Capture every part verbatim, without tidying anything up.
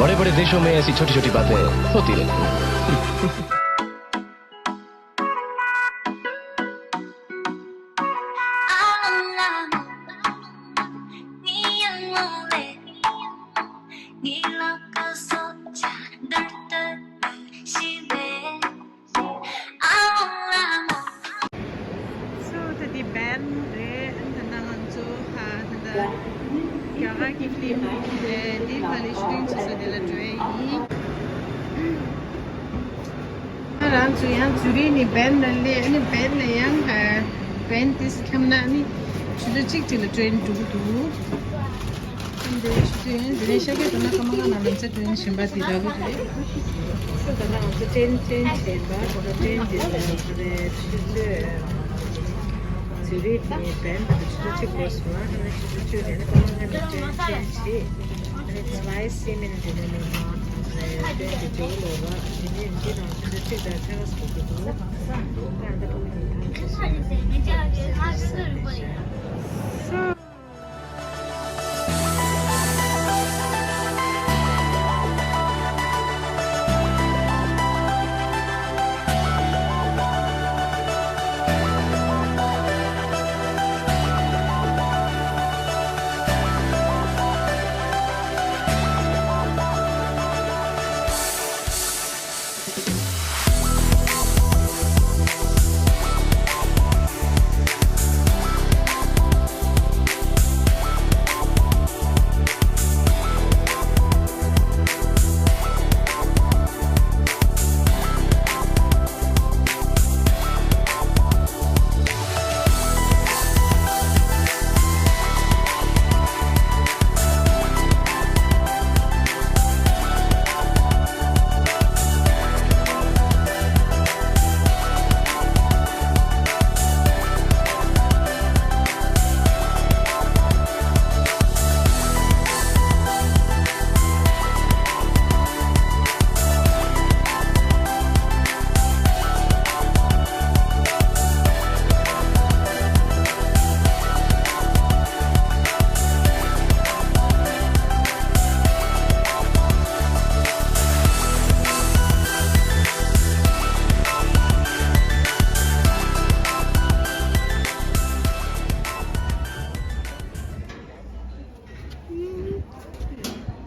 बड़े बड़े देशों में ऐसी छोटी छोटी बातें होती रहती हैं। So, ད་འདི་བེན་རེད། ད་ལྟ་ང་ཚོ་ཧ་ད་ལྟ་རྒྱ་གར་གྱི་ཕི་ལིམ་རེད། འདི་ཕ་ལི་ཤུ་ཊིང་བྱེད་ས་དེ་ལ་འགྲོ་ཡ་ཡིན། ང་རང་ཚོ་ཡང་ཛུ་རིག་ནས་བེན་ལ་སླེབས། ཨ་ནི་བེན་ལ་ཡང་ཧ་བེན་དེ་འཁྱམ་ན་ཨ་ནི་ཆུ་ཚོད་གཅིག་དེ་ལ་ཊེན་འགྲོ་གི་འདུག་འདི་ཆུ་ཚོད་ཡིན། འདི་ནས་ཤར་གྱི་འདུག་ན་ཀ་མ་ག་ན་ལམ་ཚད་ཀྲེན་གཞན་པ་དེ་འདྲ་པོ་རེད། ད་ལྟ་ང་ཚོ་ཀྲེན་ཀྲེན་བྱས་པ་ད་ལྟ་ཀྲེན་འདི་ལ་ང་ཚོ་རེད། ཆུ་ཚོད་ཛུ་རིག་ནས་བེན་བར་དུ་ཆུ་ཚོད་གཅིག་འགོར་སོང་། ཨ་ནི་ཆུ་ཚོད་བཅུ་རེད། ཀ་མ་ག་ནས་ཀྲེན་ཀྲེན་བྱས། ཨ་ནི་ཚོ་ལའི་སི་མིན་འདི་ནས་ནས་མ་ང་ཚོ་རེད། ཀྲེན་དེ་འགྲོ་ལོ་བ་འདི་ནས་འདི་ནང་ཆུ་ཚོད་གཅིག་དང་ཕྱེད་ཀ་ཙམ་འགོར་གྱི་འདུག་ད་ལྟ་ཀྲེན་འདི་ཐང་ཆད་སོང་།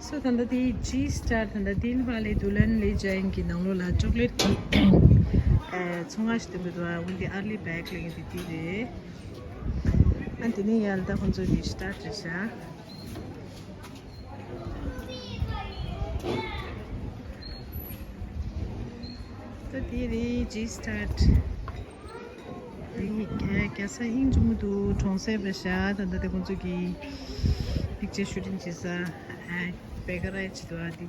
སོ་ད་ལྟ་དེ་ཇི་སི་ཊར་ད་ལྟ་དིལ་ཝ་ལེ་དུལ་ཧན་ལེ་ཇཱ་ཡེང་གི་ནང་ལོགས་ལ་ཅོག་ལེ་ཊི་གི་ཨ་ཚོང་ཁང་ཞིག་འདུག་འདུག་ཨ་འོན་ཏེ་ཨར་ལི་བེག་ལེ་ཡིན་དེ་དེ་རེད། ཨ་དེ་ནས་ཡར་ད་ཁོང་ཚོ་དེ་སི་ཊར་ཊི་རེད་ཤག་ད་དེ་རེད་ཇི་སི་ཊར་ཊི། དེ་ནི་རྒྱ་ས་ཧིང་ཆུང་ངུ་འདུག་གྲོང་གསེབ་རེད་ཤག་ད་ལྟ་དེ་ཁོང་ཚོ་གི་པིག་ཅར་ཤུ་ཊིང་བྱེད་ས་ཨ་བེ་ཀ་རའི་ཆེད་དུ་ཨ་དེ།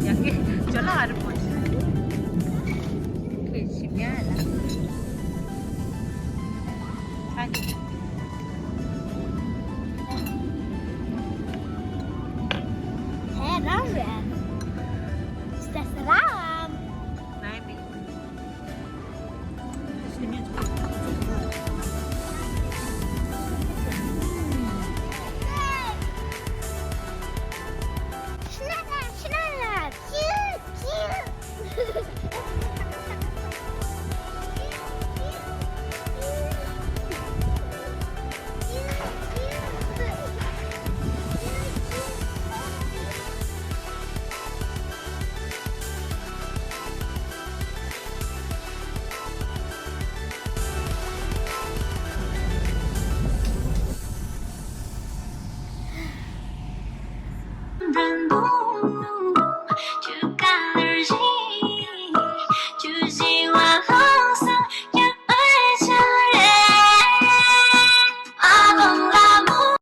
ཇོ་ལ་ཨ་རི་པོ་ཁེ་ཤི་མྱ་ལ། ཨ་ནི། ཧེ་རང་རེད། སྟེ་སི་རང་། ནའི་མི།